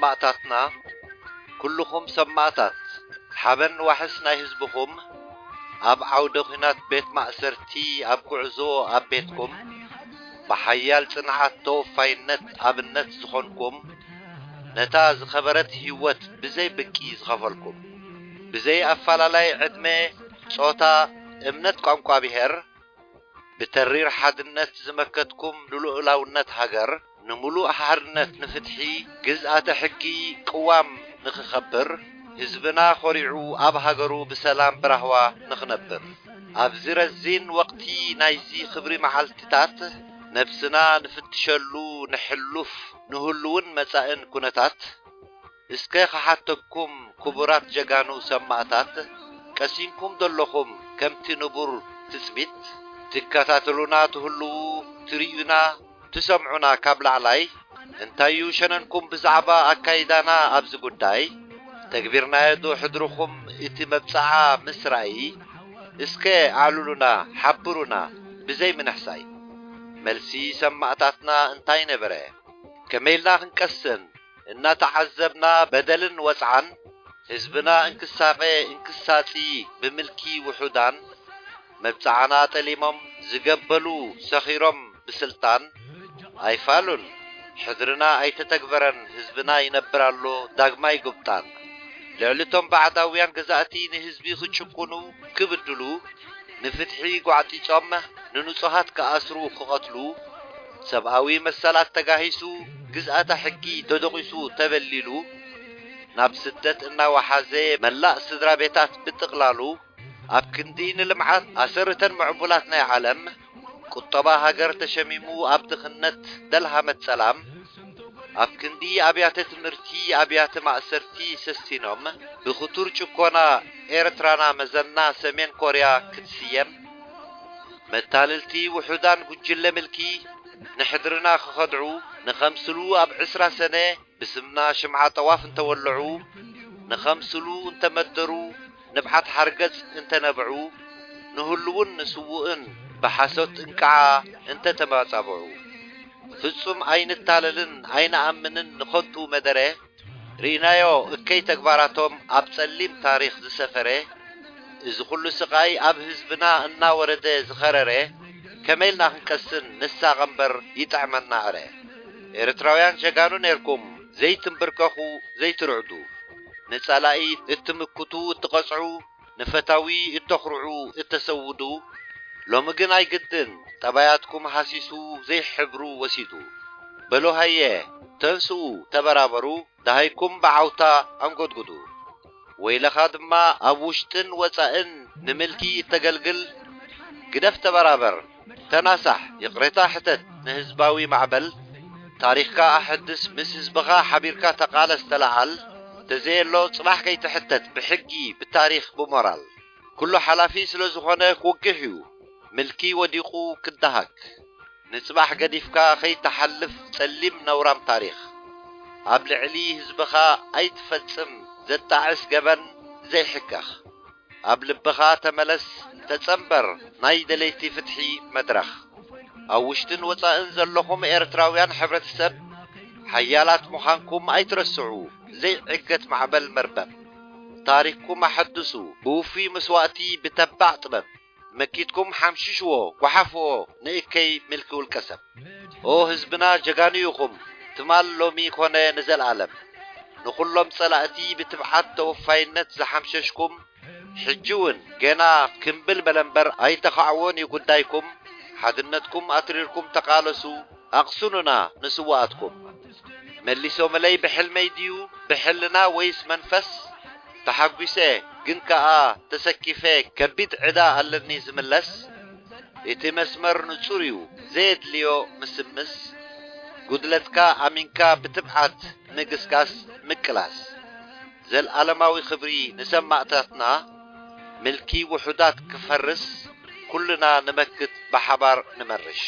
ሰማእታትና፣ ኩልኹም ሰማእታት፣ ሓበን ዋሕስ ናይ ህዝብኹም፣ ኣብ ዓውደ ኲናት ቤት ማእሰርቲ፣ ኣብ ጉዕዞ ኣብ ቤትኩም፣ ብሓያል ጽንዓት ተወፋይነት ኣብነት ዝኾንኩም፣ ነታ ዝኸበረት ህይወት ብዘይ ብቂ ዝኸፈልኩም፣ ብዘይ ኣፈላላይ ዕድመ፣ ጾታ፣ እምነት፣ ቋንቋ፣ ብሄር፣ ብተሪር ሓድነት ዝመከትኩም ንልኡላውነት ሃገር፣ ንምሉእ ሓርነት፣ ንፍትሒ፣ ግዝኣተ ሕጊ፣ ቅዋም ንኽኸብር፣ ህዝብና ኾሪዑ ኣብ ሃገሩ ብሰላም ብራህዋ ንኽነብር፣ ኣብዚ ረዚን ወቕቲ ናይዚ ክብሪ መዓልትታት ነብስና ንፍትሸሉ፣ ንሕሉፍ ንህሉውን መጻእን ኩነታት፣ እስከ ክሓተኩም ክቡራት ጀጋኑ ሰማእታት፣ ቀሲንኩም ደለኹም ከምቲ ንቡር ትጽቢት፣ ትከታተሉና ትህልዉ፣ ትርእዩና ትሰምዑና ካብ ላዕላይ፣ እንታዩ ሸነንኩም ብዛዕባ ኣካይዳና ኣብዚ ጉዳይ? ተግቢርናዮ ዶ ሕድርኹም እቲ መብጽዓ ምስ ራእይ? እስከ ኣዕልሉና፣ ሓብሩና ብዘይ ምንሕሳይ። መልሲ ሰማእታትና እንታይ ነበረ? ከመይ ኢልና ክንቀስን? እናተዓዘብና በደልን ወጽዓን ህዝብና እንክሳቐ እንክሳጺ ብምልኪ ውሑዳን መብጽዓና ጠሊሞም ዝገበሉ ሰኺሮም ብስልጣን ኣይፋሉን። ሕድርና ኣይተተግበረን ህዝብና ይነብር ኣሎ ዳግማይ ጉብጣን። ልዕሊ እቶም ባዕዳውያን ገዛእቲ ንህዝቢ ክጭቁኑ ክብድሉ ንፍትሒ ጓዕጢጾም ንንጹሃት ክኣስሩ ክቐትሉ ሰብኣዊ መሰላት ተጋሂሱ ግዝኣተ ሕጊ ተደቒሱ ተበሊሉ ናብ ስደት እናወሓዘ መላእ ስድራ ቤታት ብጥቕላሉ ኣብ ክንዲ ንልምዓት ኣሰርተን ምዕቡላት ናይ ዓለም ቁጠባ ሃገር ተሸሚሙ ኣብ ድኽነት ደልሃመት ጸላም ኣብ ክንዲ ኣብያተ ትምህርቲ ኣብያተ ማእሰርቲ ሰሲኖም ብኽቱር ጭኮና ኤርትራና መዘና ሰሜን ኮርያ ክትስየም መታልልቲ ውሑዳን ጉጅለ ምልኪ ንሕድርና ክኸድዑ ንኸምስሉ ኣብ ዕስራ ሰነ ብስምና ሽምዓ ጠዋፍ እንተወልዑ ንኸምስሉ እንተመደሩ ንብዓት ሓርገጽ እንተነብዑ ንህሉውን ንስውእን ብሓሶት እንቅዓ እንተተመጻብዑ ፍጹም ኣይንታለልን ኣይንኣምንን ንኸንቱ መደረ ርኢናዮ እከይ ተግባራቶም ኣብ ጸሊም ታሪኽ ዝሰፈረ እዚ ኩሉ ስቓይ ኣብ ህዝብና እናወረደ ዝኸረረ ከመይ ኢልና ክንቀስን ንሳቐ እምበር ይጥዕመና ዕረ ኤርትራውያን ጀጋኑ ኔርኩም ዘይትንብርከኹ ዘይትርዕዱ ንጸላኢ እትምክቱ እትቐጽዑ ንፈታዊ እተኹርዑ እተሰውዱ ሎሚ ግን ኣይግድን ጠባያትኩም ሃሲሱ ዘይሕብሩ ወሲዱ በሉ ሃየ ተንስኡ ተበራበሩ ደሃይኩም ብዓውታ ኣንጎድጉዱ ወይለኻ ድማ ኣብ ውሽጥን ወጻእን ንምልኪ እተገልግል ግደፍ ተበራበር ተናሳሕ ይቕሬታ ሕተት ንህዝባዊ ማዕበል ታሪኽካ ኣሐድስ ምስ ህዝብኻ ሓቢርካ ተቓለስ ተለዓል ተዘየሎ ጽባሕ ከይትሕተት ብሕጊ ብታሪኽ ብሞራል ኩሉ ሓላፊ ስለ ዝኾነ ክወግሕ እዩ ምልኪ ወዲቑ ክደሃክ ንጽባሕ ገዲፍካ ከይትሓልፍ ጸሊም ነውራም ታሪኽ ኣብ ልዕሊ ህዝብኻ ኣይትፈጽም ዘጣዕስ ገበን ዘይሕከኽ ኣብ ልብኻ ተመለስ ተጸንበር ናይ ደለይቲ ፍትሒ መድረኽ ኣብ ውሽጥን ወጻእን ዘለኹም ኤርትራውያን ሕብረተሰብ ሓያላት ምዃንኩም ኣይትረስዑ ዘይዕገት ማዕበል መርበብ ታሪኽኩም ኣሐድሱ ብውፉይ መስዋእቲ ብተባዕ ጥበብ መኪትኩም ሓምሽሽዎ ጓሓፍዎ ንእከይ ምልኪ ውልቀ ሰብ ኦ ህዝብና ጀጋኑ ኢኹም ትማል ሎሚ ኮነ ንዘልኣለም ንኹሎም ጸላእቲ ብትብዓት ተወፋይነት ዝሓምሸሽኩም ሕጂ እውን ገና ክምብል በለምበር ኣይተኻዕዎን እዩ ጉዳይኩም ሓድነትኩም ኣትሪርኩም ተቓለሱ ኣቕስኑና ንስውኣትኩም መሊሶምለይ ብሕልመይ ድዩ ብሕልና ወይስ መንፈስ ተሓጒሰ ግን ከኣ ተሰኪፈ ከቢድ ዕዳ ኣለኒ ዝምለስ እቲ መስመር ንጹር እዩ ዘየድልዮ ምስምስ ጉድለትካ ኣሚንካ ብትብዓት ምግስጋስ ምቅላስ ዘልኣለማዊ ክብሪ ንሰማእታትና ምልኪ ውሑዳት ክፈርስ ኩልና ንመክት ብሓባር ንመርሽ